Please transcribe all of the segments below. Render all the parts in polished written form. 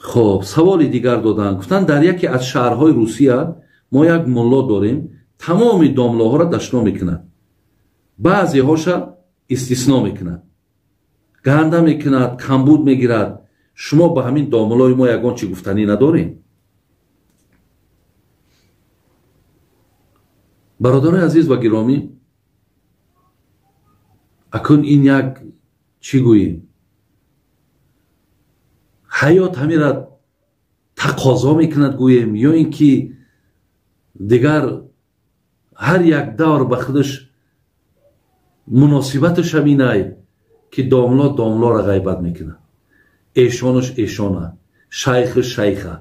Хоб, саволи дигар доданд. Гуфтанд, дар яке аз шаҳрҳои Русия мо як мулло дорем, тамоми домлоҳоро дашно мекунад, баъзеҳоша истисно мекунад, ганда мекунад, камбуд мегирад. Шумо ба ҳамин домлои мо ягон чӣ гуфтанӣ надорем? Бародарои азиз ва гиромӣ, акун ин як чӣ гӯем, ҳаёт ҳамира тақозо мекунад гӯем, ё ин ки дигар ҳар як давр ба худаш муносибаташ ҳаминай, ки домло домлоро ғайбат мекунад, эшонаш эшона, шайхаш шайха,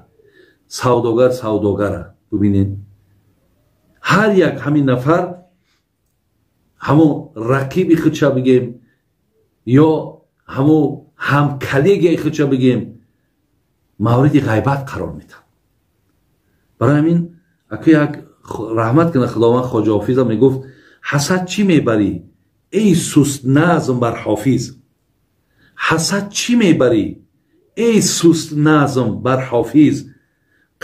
савдогар савдогара. Бубинед, ҳар як ҳамин нафар ҳамон рақиби худша бигем ё ҳамон ҳамколлегияи худша бигем, мавриди ғайбат қарор медиҳад. Барои ҳамин аку як раҳмат кунад Худованд, Хоҷа Ҳофиза мегуфт: ҳасад чӣ мебарӣ эй суст назм бар ҳофиз, ҳасад чӣ мебарӣ эй суст назм бар ҳофиз,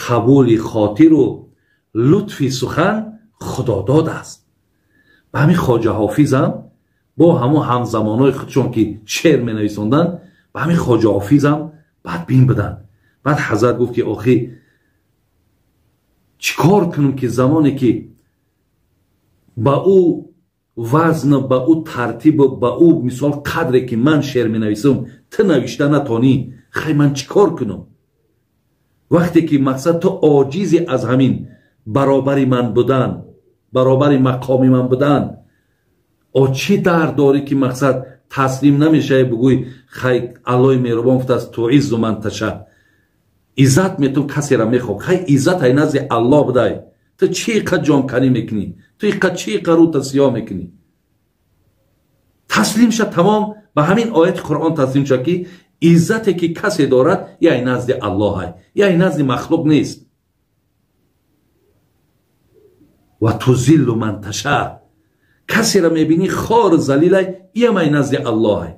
қабули хотиру лутфи сухан худодод аст. Ба ҳамин Хоҷа Ҳофизам бо ҳамон ҳамзамонҳои худшон ки шеър менависонданд, ба ҳамин Хоҷа Ҳофизам бадбин буданд. Баъд ҳазрат гуфт ки охи чӣ кор кунам ки замоне ки ба ӯ вазн, ба ӯ тартибу ба ӯ мисол қадре ки ман шеър менависам ту навишта натонӣ, хай ман чӣ кор кунам? Вақте ки мақсад ту оҷизи аз ҳамин баробари ман будан, баробари мақоми ман будан, о чӣ дард дорӣ ки мақсад таслим намешавӣ, бигӯй хай Аллоҳи меҳрубон гуфтааст туиззу ман таша, иззат метун касеро мехоҳ, хай иззат ай назди Аллоҳ будай, ту чӣ қа ҷонканӣ мекунӣ, ту қа чӣ қа рӯта сиёҳ мекунӣ? Таслим ша, тамом ба ҳамин ояти Қуръон таслим ша ки иззате ки касе дорад я ай назди Аллоҳ ай, я ай назди махлуқ нест. Ва тузиллу ман таша, касеро мебинӣ хор залилай, иам ай назди Аллоҳ ай.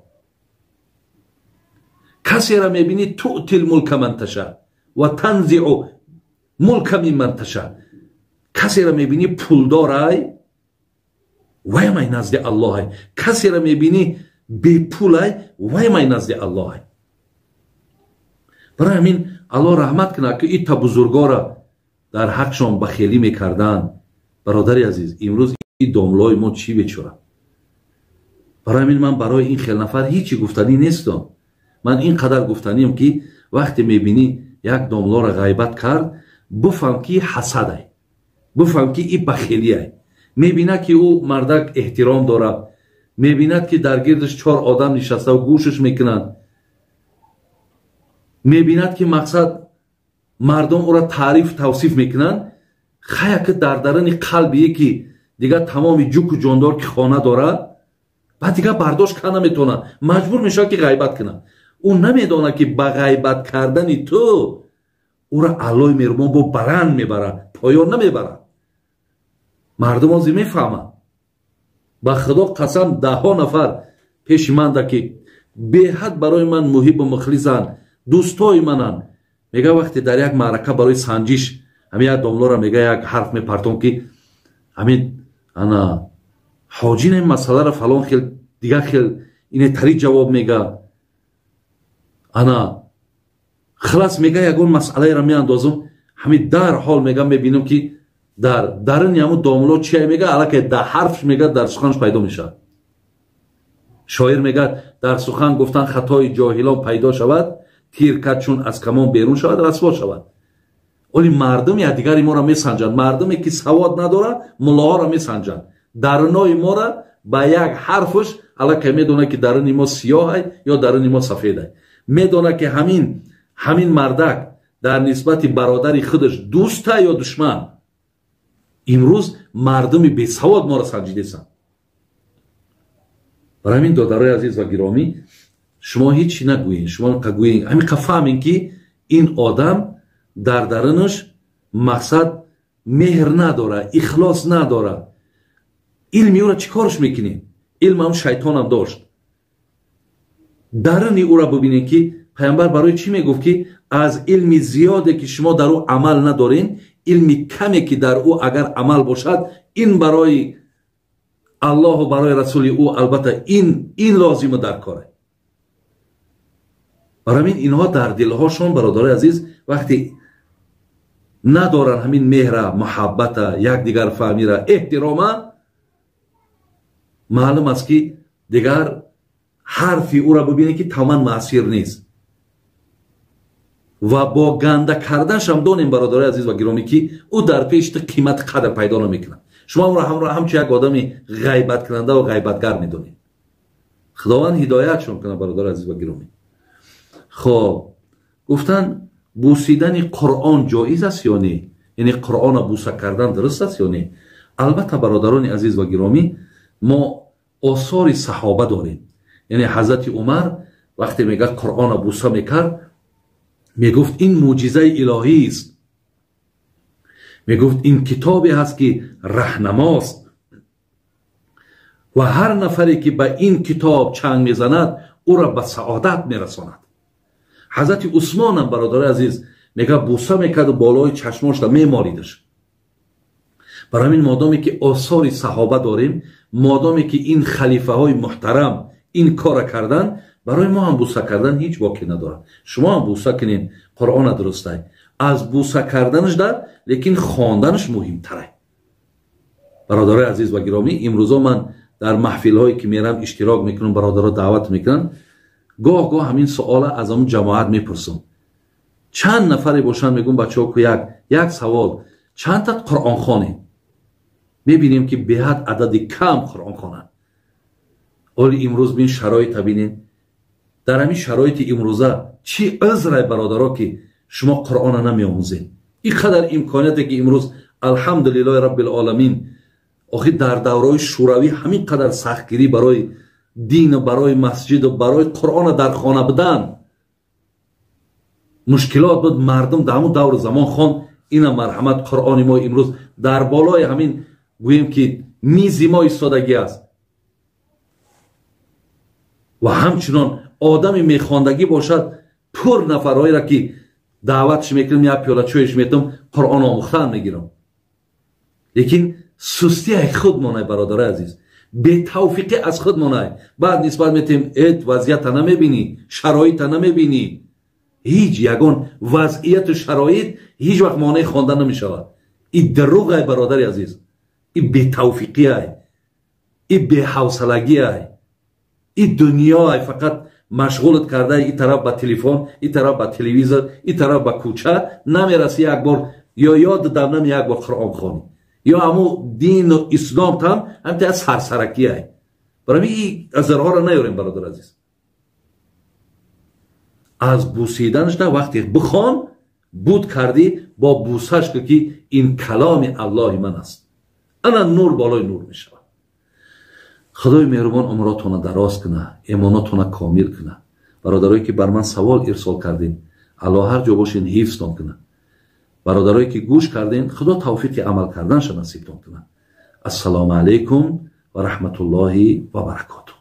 Касеро мебинӣ туътил мулка ман таша ва танзиъу мулка мимман таша, касеро мебинӣ пулдорай, ваям ай назди Аллоҳ ай. Касеро мебинӣ бепулай, ваям ай назди Аллоҳ ай. Барои ҳамин Аллоҳ раҳмат кунад ки ита бузургора дар ҳақшон бахелӣ мекарданд. Бародари азиз, имрӯз и домлои мо чӣ бечора? Барои ҳамин ман барои ин хел нафар ҳечи гуфтанӣ нестам. Ман ин қадар гуфтаниам ки вақте мебинӣ як домлоро ғайбат кард, бифаҳм ки ҳасадай, бифаҳм ки и бахелиай. Мебинад ки ӯ мардак эҳтиром дорад, мебинад ки дар гирдаш чор одам нишаставу гӯшаш мекунанд, мебинад ки мақсад мардум ӯро таъриф тавсиф мекунанд. Хая ки дар даруни қалбие ки дигар тамоми ҷуку ҷондор ки хона дорад, баъд дигар бардошт карда наметавонад, маҷбур мешавад ки ғайбат кунад. Ӯ намедонад ки ба ғайбат кардани ту ӯро Аллоҳи меҳрубон бо баланд мебарад, поён намебарад. Мардум ози мефаҳманд. Ба Худо қасам, даҳҳо нафар пеши манда ки беҳад барои ман муҳибу мухлисанд, дӯстои мананд. Мега вақте дар як маърака барои санҷиш ҳамин як домлоро мега як ҳарф мепартом ки ҳамин ана ҳоҷин ин масъаларо фалон хел дигар хел ине тари ҷавоб мега, ана хилас мега ягон масъалаеро меандозам, ҳамин дар ҳол мега мебинам ки дар даруни ҳамун домло чие мега, аллакай дар ҳарфш мега дар суханш пайдо мешавад. Шоир мегӯяд дар сухан гуфтан хатои ҷоҳилон пайдо шавад, тир кард чун аз камон берун шавад, расво шавад. Оли мардум якдигари моро месанҷанд, мардуме ки савод надорад муллоҳоро месанҷанд. Дарунои моро ба як ҳарфш аллакай медонад ки даруни мо сиёҳай ё даруни мо сафедай. Медонад ки ҳамин мардак дар нисбати бародари худаш дӯста ё душман. Имрӯз мардуми бесавод моро санҷидесанд. Барои ҳамин додарои азиз ва гиромӣ, шумо ҳеҷ нагӯед, шумо гӯед ҳамин қа фаҳмем ки ин одам дар дарунаш мақсад меҳр надорад, ихлос надорад. Илми ӯро чӣ корш мекунед? Илм ҳам шайтонам дошт. Даруни ӯро бубинед ки Пайғамбар барои чӣ мегуфт, ки аз илми зиёде ки шумо дар ӯ амал надорен, илми каме ки дар ӯ агар амал бошад, ин барои Аллоҳу барои расули ӯ албатта ин лозиму дар коре. Барои ҳамин инҳо дар дилҳошон, бародарои азиз, вақте надоранд ҳамин меҳра, муҳаббата, якдигарфаҳмира, эҳтирома, маълум аст ки дигар ҳарфи ӯра бибинед ки тамоман маъсир нест. Ва бо ганда карданашам донем, бародарои азиз ва гиромӣ, ки ӯ дар пеши ту қимат қадр пайдо намекунад. Шумо ӯро ҳамчун як одами ғайбаткунанда ва ғайбатгар медонед. Худованд ҳидоятшон кунад, бародарои азиз ва гиромӣ. Хоб, гуфтанд бусидани Қуръон ҷоиз аст ё не? Яъне Қуръонро буса кардан дуруст аст ё не? Албатта, бародарони азиз ва гиромӣ, мо осори саҳоба дорем. Яъне ҳазрати Умар вақте мегӯяд Қуръонро буса мекард, мегуфт ин мӯъҷизаи илоҳист, мегуфт ин китобе ҳаст ки раҳнамост ва ҳар нафаре ки ба ин китоб чанг мезанад, ӯро ба саодат мерасонад. Ҳазрати Усмонам, бародари азиз, мегӯяд буса мекарду болои чашмошда мемолидаш. Барои ҳамин модоме ки осори саҳоба дорем, модоме ки ин халифаҳои муҳтарам ин кора кардан, барои мо ҳам буса кардан ҳеҷ боке надорад. Шумо ҳам буса кунед, Қуръона дурустай. Аз буса карданаш дар, лекин хонданаш муҳимтарай. Бародарои азиз ва гиромӣ, имрӯзо ман дар маҳфилҳое ки мерам иштирок мекунам, бародаро даъват мекунанд, гоҳ-гоҳ ҳамин суола аз ҳамун ҷамоат мепурсам. Чанд нафаре бошанд, мегӯм бачаҳо, ку як савол, чанд та Қуръон хонед? Мебинем ки беҳад адади кам Қуръон хонанд. Оли имрӯз бин шароита бинед. Дар ҳамин шароити имрӯза чӣ узрай, бародаро, ки шумо Қуръона намеомӯзед? Ин қадар имконияте ки имрӯз алҳамдулиллоҳи раббил оламин, охир дар давраҳои шӯравӣ ҳамин қадар сахтгирӣ барои дину барои масҷиду барои Қуръона дар хона будан мушкилот буд. Мардум дар ҳамун давру замон хон. Ина марҳамат, Қуръони мо имрӯз дар болои ҳамин гӯем ки мизи мо истодагӣ аст ва ҳамчунон одами мехондагӣ бошад, пур нафарҳоеро ки даъватш мекунем, як пиёла чойш метам, Қуръон омӯхтан мегирам. Лекин сустияи худ монай, бародарои азиз, бетавфиқӣ аз худ монай. Баъд нисбат метем, эт вазъията намебинӣ, шароита намебинӣ. Ҳеҷ ягон вазъияту шароит ҳеҷ вақт монеи хондан намешавад. И дурӯғай, бародари азиз, и бетавфиқиай, и беҳавсалагиай, и дунёай фақат машғулат карда, и тараф ба телефон, и тараф ба телевизор, и тараф ба кӯча, намераси як бор ё ёд дамнам як бор Қуръон хонӣ, ё ҳамун дину ислом там ҳамта сарсаракиай. Барои ин азарҳоро наёрем, бародар азиз. Аз бусиданаш да вақте бихон, буд кардӣ, бо бусаш ки ин каломи Аллоҳи ман аст. Ана нур болои нур мешавад. Худои меҳрубон умротона дароз куна, имонотона комил куна. Бародарое ки бар ман савол ирсол кардин, Аллоҳ ҳар ҷо бошин ҳифзтон куна. Бародарое ки гӯш кардин, Худо тавфиқи амал карданша насибтон куна. Ассалому алайкум ва раҳматуллоҳи ва баракотуҳ.